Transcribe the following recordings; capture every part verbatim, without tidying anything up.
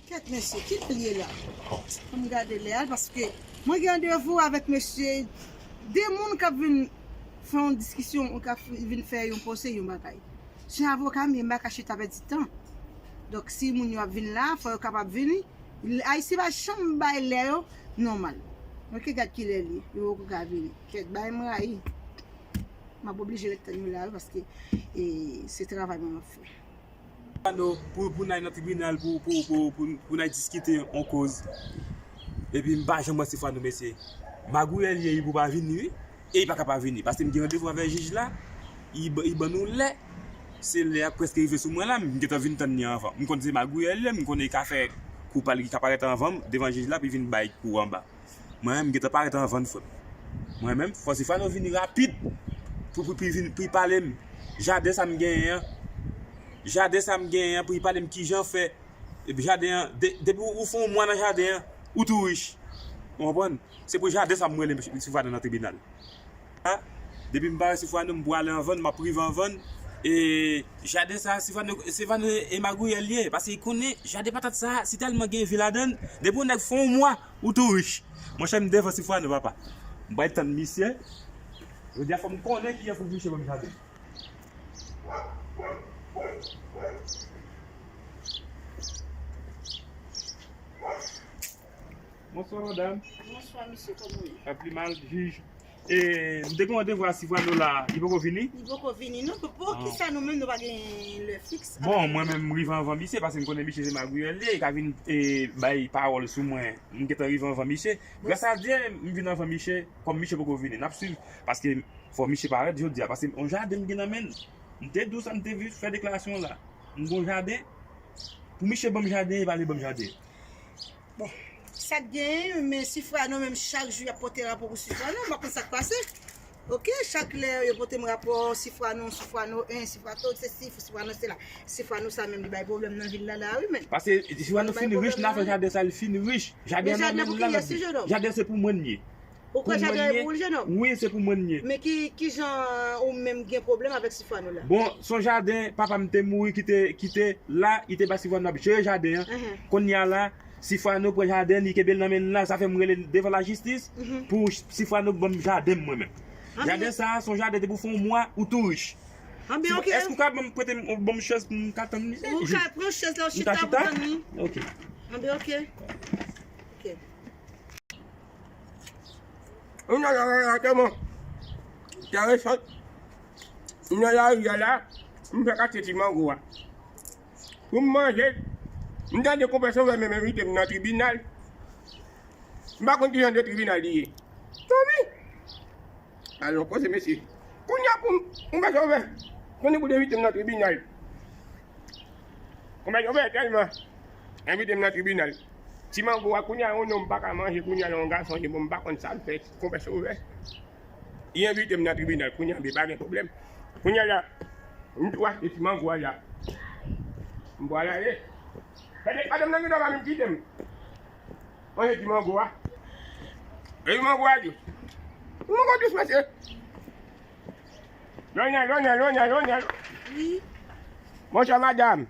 Kèt mesye, ki lè l ye la? Fò m gade lè a, paske mwen gen randevou avèk mesye, de moun k ap vin fè yon diskisyon, k ap vin fè yon pwose, yon bagay. Se avoka m ye, m pa ka chita pèdi tan. Donk, si moun yo ap vin la, fò yo kapab vini. Ayisyen pa janm bay lè yo nòmal. Ok, gad ki lè l ye, yo poko ka vini. Kèt, bagay m rayi. M ap oblije ret tann yo la wi, paske, e, se travay mwen m ap fè. Sifwano pou, pou n al nan tribinal pou, pou, pou, pou, pou n al diskite yon koz. Epi m pa janm wè Sifwano, mesye. Magouyè l ye, li pou pa vini, wi. E li pa ka pa vini. Paske m gen randevou avèk jij la. Li, ba- li ban nou lè. Se lè a prèske rive sou mwen la, m gentan vin tann li anvan. M konn se magouyè l ye, m konnen li ka fè kou pa l, li ka parèt anvan m, devan jij la, pou l vin bay kou anba. Mwen menm, m gentan parèt anvan n, frè m. Mwen menm, fò Sifwano vini rapid pou, pou, pou vin, pou pale m. Jaden sa m genyen an. Jaden sa m genyen an, pou pale m kijan fè. Epi jaden an, de, depi ou fè yon mwa nan jaden an, ou tou rich. Ou konprann? Se pou jaden sa m rele Sifwano nan tribinal. A, depi m pa wè Sifwano, m pou ale anvan n, m ap rive anvan n. E jaden sa, Sifwano, Sifwano e magouyè l ye. Paske li konnen jaden patat sa, si tèlman gen vi ladan l, depi yon nèg fè yon mwa, ou tou rich. Monchè, m devan Sifwano, papa. M pral tann misye. Jodi a, fò m konnen kiyès pou misye ban m jaden. Bonswa, madam. Bonswa, mesye, kòman w ye? Mwen pi mal, jij. E, m te gen randevou a Sifwano la, li poko vini? Li poko vini, non. Pou, pou kisa nou menm nou pa gen lè fiks? Bon, mwen menm, m rive anvan misye, paske m konnen misye se magouyè l ye, li ka vin, e, bay pawòl sou mwen. M gentan rive anvan misye. Gras a Dye, m vin anvan misye, kòm misye poko vini. N ap swiv, paske fò misye parèt jodi a, paske yon jaden m gen nan men l. M te di w sa, m te vin fè deklarasyon la. M gon jaden. Pou misye ban m jaden, e pa li ban m jaden. Bon, sa k genyen, men Sifwano menm chak jou y ap pote rapò pou Sifwano, m pa konn sa k pase. Ok, chak lè yo pote m rapò, Sifwano, Sifwano en, Sifwano se si, Sifwano se la. Sifwano sa menm li bay pwoblèm nan vil la la wi, men. Paske Sifwano fin rich, nan afè jaden sa, li fin rich. Jaden nan men l la, jaden se pou mwen l ye. Ou kwè jaden an e pou ou l, jenòm? Wi, se pou mwen l ye. Men ki, ki jan ou menm gen pwoblèm avèk Sifwano la? Bon, se yon jaden, papa m te mouri, kite, kite la, li te ba Sifwano ap jere jaden an. Kounye a la, Sifwano pran jaden, li kenbe l nan men l la, sa fè m rele l devan lajistis pou Sifwano ban m jaden m mwen menm. Jaden sa, se yon jaden depi w fè yon mwa, ou tou rich. Anben, ok. Èske w ka ban m, prete m, ban m chèz pou m ka tann li? Ou ka pran chèz la, ou chita pou tann li. Ok. Anben, ok. Ok. M nan lari a tèlman enteresan. M nan lari a la, m fè katye Ti Mango a. Pou m manje, m tande konpè Sovè menm envite m nan tribinal. M pa konn ki jan de tribinal li ye. Tanmi! Alò, koze mesye. Kounye a pou m, konpè Sovè, konnen pou l envite m nan tribinal. Konpè Sovè tèlman envite m nan tribinal. Ti Mango a, kounye a, yon nonm pa ka manje, kounye a, yon gason, bon, m pa konn sa m fè, konpè Sovè. Li envite m nan tribinal, kounye a, men pa gen pwoblèm. Kounye a la, m tou achte Ti Mango a la. M pral ale. Gade, madanm nan gentan pa menm kite m. Manje Ti Mango a. E Ti Mango a dous. Ti Mango dous, mesye. Lonya, lonya, lonya, lonya. Wi. Bonswa, madanm.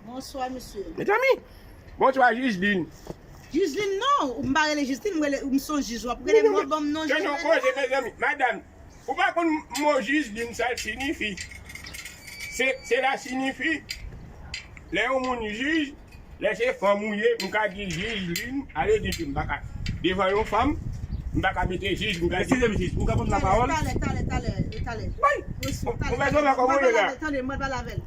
Bonswa, mesye. Mezanmi. Bonswa, Jijlin. Jijlin, non. Ou m pa rele Jijlin, m rele, ou m se yon jij, w ap rele m, w ap ban m non jij. Tande yon koze, mezanmi. Madanm, ou pa konn mo Jijlin, sa l siyifi? Se, se la siyifi, lè yon moun jij, lè se fanm ou ye, m ka di Jijlin, ale di ke m pa ka, devan yon fanm, m pa ka mete jij, m ka di. Eskize m, jij, ou ka ban m lapawòl? Talè, talè, talè, talè. Bay! Ou bezwen wè kòman w ye la? Tande, tande, mwen pale avè l.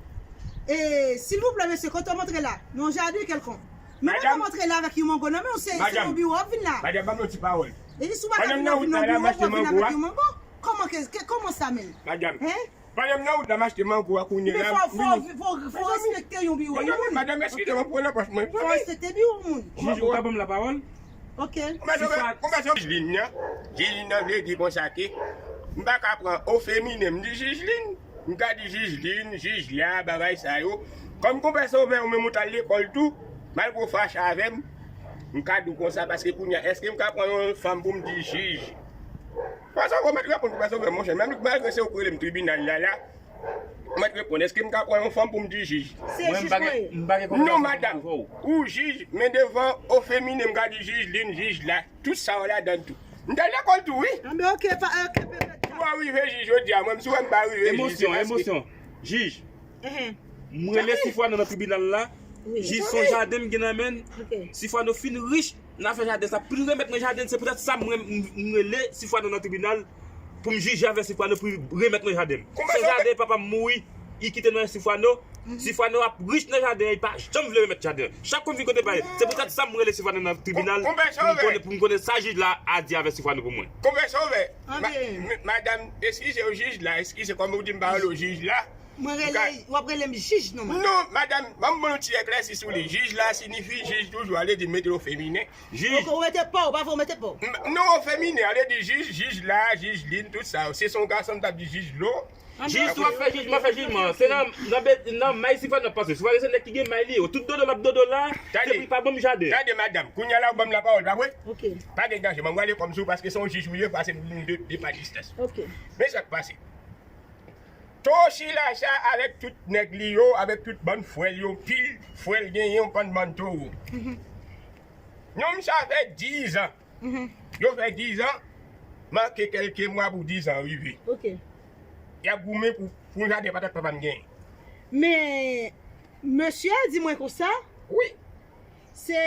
E, silvouplè, mesye, kote w montre la? Nan yon jaden kèlkonk. Men kote w montre la avèk yon mango nan men w, se, se yon biwo w ap vin la. Madanm, ban m yon ti pawòl. E si w pa ka vin nan yon biwo, w ap vin avèk yon mango? Kòman ke, ke, kòman sa menm? Madanm. Hein? Pandan m nan wout la, m achte mango a kounye a. Men fò, fò, fò, fò respekte yon biwo, yon moun. Madanm, eskize m, m pran nan pòch mwen. Fò respekte biwo moun. Jij, ou ka ban m lapawòl? Ok. Konbyen sa, konbyen sa Jijlin nan? Jijlin nan vle di konsa ke m pa ka pran o feminen, m di Jijlin. M ka di Jijlin, jij la, bagay sa yo. Kòm konpè Sovè, ou menm ou t al lekòl tou, malgre w fache avè m, m ka di w konsa, paske kounye a, èske m ka pran yon fanm pou m di jij? Pase w mèt reponn pou pase w fè monchè. Menm malgre se ou k rele m tribinal la, la, Mwen t reponn, èske m ka pran yon fanm pou m di jij? Se jij mwen ye. M pa gen konpetans pou mwen. Non, madanm. Ou jij, men devan ofeminen, m ka di jij Lin, jij la. Tout sa yo ladan tou. M t al lekòl tou, wi. Anben, oke, pa, oke, pèpèt. Pou w rive jij jodi a, mwen, si w wè m pa rive jij, se paske. Emosyon, emosyon. Jij. M rele Sifwano nan tribinal la. Jij se yon jaden m gen nan men l. Sifwano fin rich nan afè jaden sa. Pou l remèt mwen jaden, se poutèt sa m rele Sifwano nan tribinal pou m jije avè Sifwano pou l remèt mwen jaden m. Se jaden papa m mouri, li kite nan men Sifwano. Sifwano ap rich nan jaden an, li pa janm vle remèt jaden an. Chak kou m vin kote pa l, se poutèt sa m rele Sifwano nan tribinal pou m konnen, pou m konnen sa jij la a di avè Sifwano pou mwen. Konpè Sovè, madanm, eskize w, jij la, eskize, kòm ou di m pa rele w jij la. Mwen rele, w ap rele m jij non mwen. Non, madanm, ban m ban nou ti eklèsi sou li. Jij la siyifi jij toujou, ale di mete l o feminen. Jij. Ou mete pa w, pa vre w mete pa w. Non, o feminen, ale di jij, jij la, jij Lin, tout sa yo. Si se yon gason, m t ap di jij Lo. Jij tou ap fè jijman, fè jijman. Se nan, nan, nan may Sifwano ap pase. Sifwano se nèg ki gen may li yo. Tout dodo l ap dodo la, se pou li pa ban m jaden. Tande, madanm, kounye a la ou ban m lapawòl, pa vre? Ok. Pa gen danje, mwen m prale kòm sou, paske se yon jij ou ye, pase m de, de pa distans. Ok. Men sa k pase. Tochila sa avèk tout nèg li yo, avèk tout bann frè l yo, pil frè l genyen, yon bann bann towo. Nonm sa fè dizan. Yo fè dizan, manke kèlke mwa pou dizan rive. Ok. Y ap goumen pou, pou jaden patat papa m genyen. Men, mesye a di mwen konsa. Wi. Se,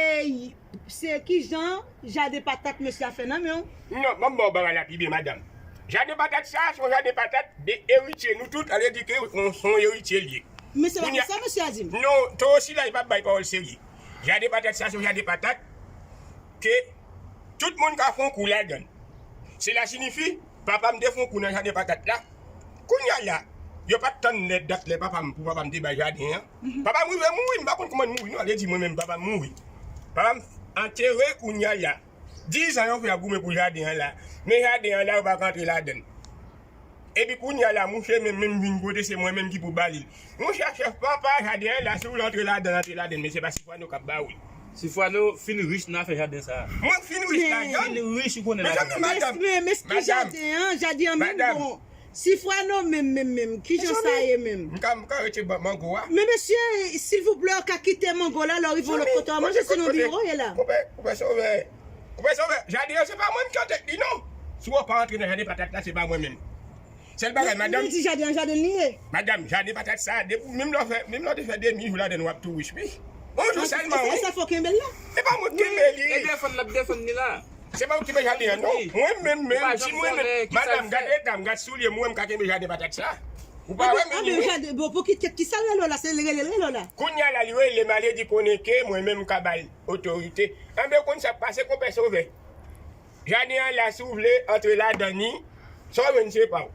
se kijan jaden patat mesye a fè nan men w? Non, ban m ba w bagay la pi byen, madanm. Jaden patat sa, se yon jaden patat de eritye nou tout, ale di ke se yon eritye l ye. Men se pa konsa mesye a di m. Non, Tochila, li p ap bay pawòl serye. Jaden patat sa, se yon jaden patat ke tout moun ka fè yon kou ladan l. Sela siyifi, papa m te fè yon kou nan jaden patat la. Kounye a la, yo pa t tann lè dat lè papa m pou papa m te bay jaden an. Papa m rive mouri, m pa konn kòman l mouri non, ale di mwen menm papa m mouri. Papa m antere kounye a la. Dizan yo fè ap goumen pou jaden an la. Men jaden an la, yo pa ka antre ladan l. Epi kounye a la, mouche menm, menm vin kote se mwen menm ki pou ba li l. Monchè chèf, papa, jaden an la, si w vle antre ladan l, antre ladan l, men se pa Sifwano k ap ba ou l. Sifwano fin rich nan afè jaden sa a. Mwen fin rich ladan l? Fin rich, ou konnen lajan. Mezanmi, madanm, men, men, men ki jaden an, jaden an menm bon. Sifwano menm, menm, menm, kijan sa ye menm? M ka, m ka rete mango a? Men mesye, silvouplè, w ka kite mango la, lè w rive yon lòt kote, w a manje, sinon biwo w ye la. Konpè, konpè Sovè, konpè Sovè, jaden an se pa mwen ki antèt li non. Si w pa antre nan jaden patat la, se pa mwen menm. Sèl bagay, madanm. Li di jaden an, jaden li ye. Madanm, jaden patat sa, depi menm lè w fè, menm lè w te fè demi jou ladan l, w ap tou rich, wi. Yon jou sèlman, wi. E sa fò kenbe l la? E pa mwen k kenbe li. E defann l ap defann li la. Se pa ou ki kenbe jaden an, non. Mwen menm, menm, si mwen menm, madanm, gade eta m, gad soulye m, ou wè m ka kenbe jaden patat sa. Ou pa wè menm, wi. Bon, pou ki, ki sa l rele w la, se rele l rele w la. Kounye a la, li rele m, ale di konnen ke mwen menm m ka ba l otorite. Anben, ou konn sa k pase, konpè Sovè. Jaden an la, si w vle antre ladan li, sa w jwenn se pa w.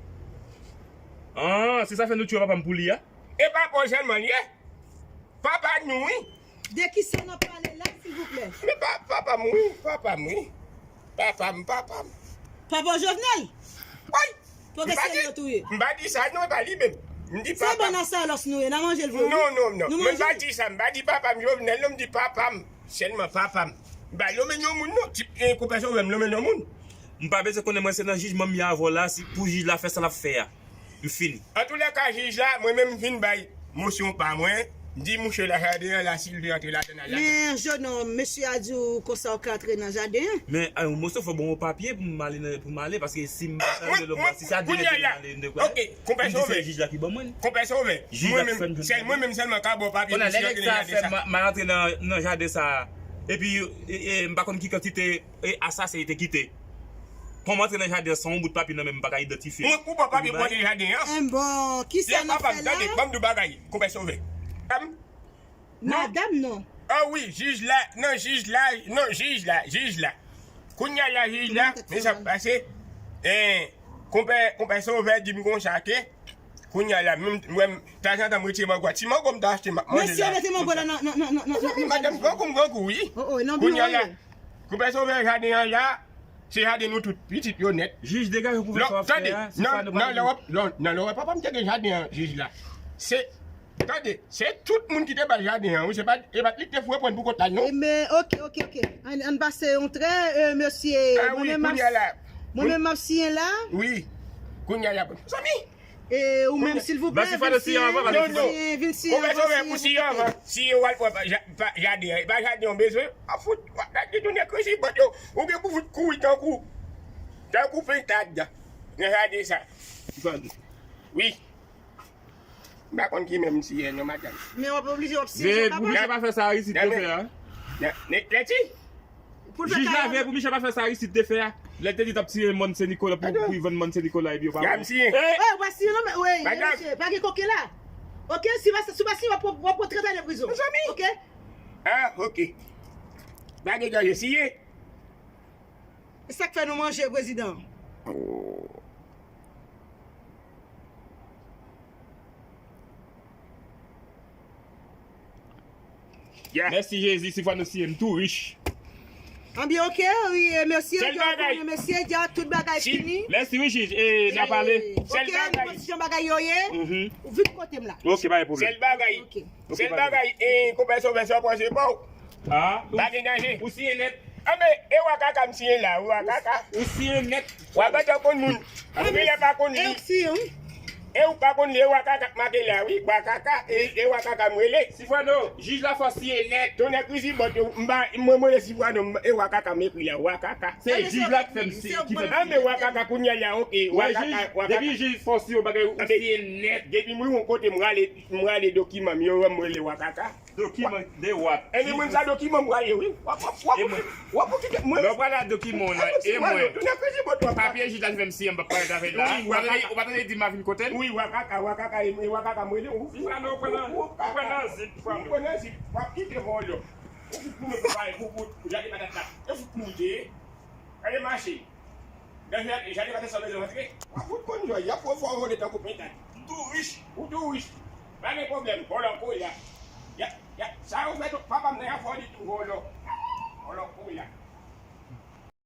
Ah, se sa fè nou tchwe papa m pou li a? E pa pa w sèlman l ye. Papa nou, wi. De kisa n ap pale la, silvouplè? Men pa, papa m, wi, papa m, wi. Papa m, papa m. Papa w Jovenel? Wi. Pote serye tou ye. M pa di sa, non, e pa li menm. M di papa m. Se bann asalòs nou ye, n a manje l vre wi. Non, non, non. Men m pa di sa, m pa di papa m Jovenel, non, m di papa m. Sèlman papa m. M pa lonmen non moun non. Ti, e, konpè Sovè, m lonmen non moun. M pa bezwen konnen, mwen se nan jijman m ye avè w la, si pou jij la fè sa l ap fè a. M fini. Antoulèka, jij la, mwen menm m fin bay mosyon pa mwen. M di mouche la, jaden an la, si l vle antre ladan l, al ladan l. Men, jennonm, mesye a di w konsa w ka antre nan jaden an. Men, yon mosyon, fò w ban m yon papye pou m ale nan, pou m ale, paske si m pa antre lòt bò, si se a de mèt m ale, m te kwè. Ok, konpè Sovè. M di se jij la ki ban mwen l. Konpè Sovè. Jij la ki fè m jwenn jaden an. Mwen menm sèlman ka ba w papye pou si w antre nan jaden sa. Kounye a, lè nèg sa a fè m antre nan jaden sa a, epi, e, e, m pa konn ki kantite e asasen li te kite. Kòman antre nan jaden an san yon bout papye nan men m, m pa ka idantifye l? Mwen, ou ba w papye pou antre nan jaden an? Enben, kisa n ap fè la? Tande, ban m di w bagay, konpè Sovè. Madanm non. Ah wi, jij la, non, jij la, non, jij la, jij la. Kounye a la, jij la, men sa k pase. En, konpè, konpè Sovè di m konsa ke, Kounye a la, menm, mwen, tanzantan, m retire mango a. Ti mango m ta achte, m ap manje la. Mesye, mete mango la nan, nan, nan, nan, nan, nan. Mezanmi, madanm, grangou m grangou, wi. Oh, oh, nan biwo. Kounye a la, konpè Sovè, jaden an la, se jaden nou tout, pitit yo nèt. Jij, degaje w pou fè sa w ap fè a. Tande, nan, nan lè w ap, nan, nan lè w ap, papa m te gen jaden an, jij la. Se, tande, se tout moun ki te ba l jaden an, wi, se pa, e pa t li k te foure pran l pou kont la, non. Enben, oke, oke, oke. Ann, ann pase yon trè, euh, mesye. Ah wi, kounye a la. Mwen menm m ap siyen la. Wi, kounye a la. Zanmi, E ou menm, silvouplè, vin siyen, vin siyen, vin siyen, vin siyen, vin siyen, vin siyen. Ou bezwen pou siyen anvan. Siyen w al pran pa ja-, pa jaden an. E pa jaden an w bezwen. A fout, w ap gade tou nèg krezi bòt yo. Ou gen pou fout kouri tankou, tankou pentad nan jaden sa. Wi. M pa konn ki menm siyen non, madanm. Men w ap oblije w ap siyen, jan w kapab. Pou Michel pa fè sa Aristide te fè a. Lèti. Jij la veye pou Michel pa fè sa Aristide te fè a. Lè l te di t ap siyen mòn Sen Nikola pou, pou li vann mòn Sen Nikola epi yo pa vann. Gad m siyen. Ey, w pa siyen non, men, ey, mesye, pa gen koken la. Oke, si w pa, si w pa siyen, w ap, w ap pran trant ane prizon. Mezanmi. Oke? Ah, oke. Pa gen danje, siyen. E sa k fè nou manje, prezidan? Mèsi Jezi, si fwa nou siyen, m tou rich. Anbyen, oke, wi, e mesye, Sèl bagay. Mesye, dja tout bagay fini. Mèsi, wi, jij, e, n a pale. Sèl bagay. Oke, nou konn jan bagay yo ye. Ou vin kote m la. Oke, pa gen pwoblèm. Sèl bagay. Oke. Sèl bagay, e, konpè Sovè, sa w panse pa w. Ah, pa gen danje. Ou siyen nèt. Anben, e Wakaka m siyen la, wi, Wakaka. Ou siyen nèt. Wakaka konn moun. Anben, lè pa konn li. E ou pa konn li, e Wakaka k make la, wi. Wakaka, e, e Wakaka m rele. Sifwano, jij la fè w siyen nèt. Tonnè krizi bòt yo, m pa, mwen, mwen rele Sifwano, m, e Wakaka m ekri la, Wakaka. Se jij la ki fè m siyen, ki fè m siyen. Anben, Wakaka kounye a la, oke. Wakaka, Wakaka. Depi jij fè w siyen yon bagay, ou siyen nèt. Depi m rive yon kote, m rale, m rale dokiman m yo, m rele Wakaka. Dokiman de wak. Ebyen, mwen sa dokiman m prale, wi. W ap, w ap, w ap, w ap kite mwen. Lè w prale a dokiman w lan, e mwen. Papye jij la te fè m siyen, m p ap pale avè l la. Ou pa tande, ou pa tande di m a vin kote l? Wi, Wakaka, Wakaka, e, e Wakaka m rele w. Ou pran nan, ou pran nan, ou pran nan zip, ou pran nan zip. W ap kite vòlò. Ou fout pou mwen pou pale, pou, pou, pou jade patat la. E fout pou mwen te ye. Gade mache. Gade, gade sa bezwen rantre. W ap fout konn jòj, y ap fè w vole tankou pentad. M tou rich. Ou tou rich. Pa gen pwoblèm, vòlò kounye a. Ya, ya, sa yo fè tou, papa m nan y ap fè w li tou vòlò.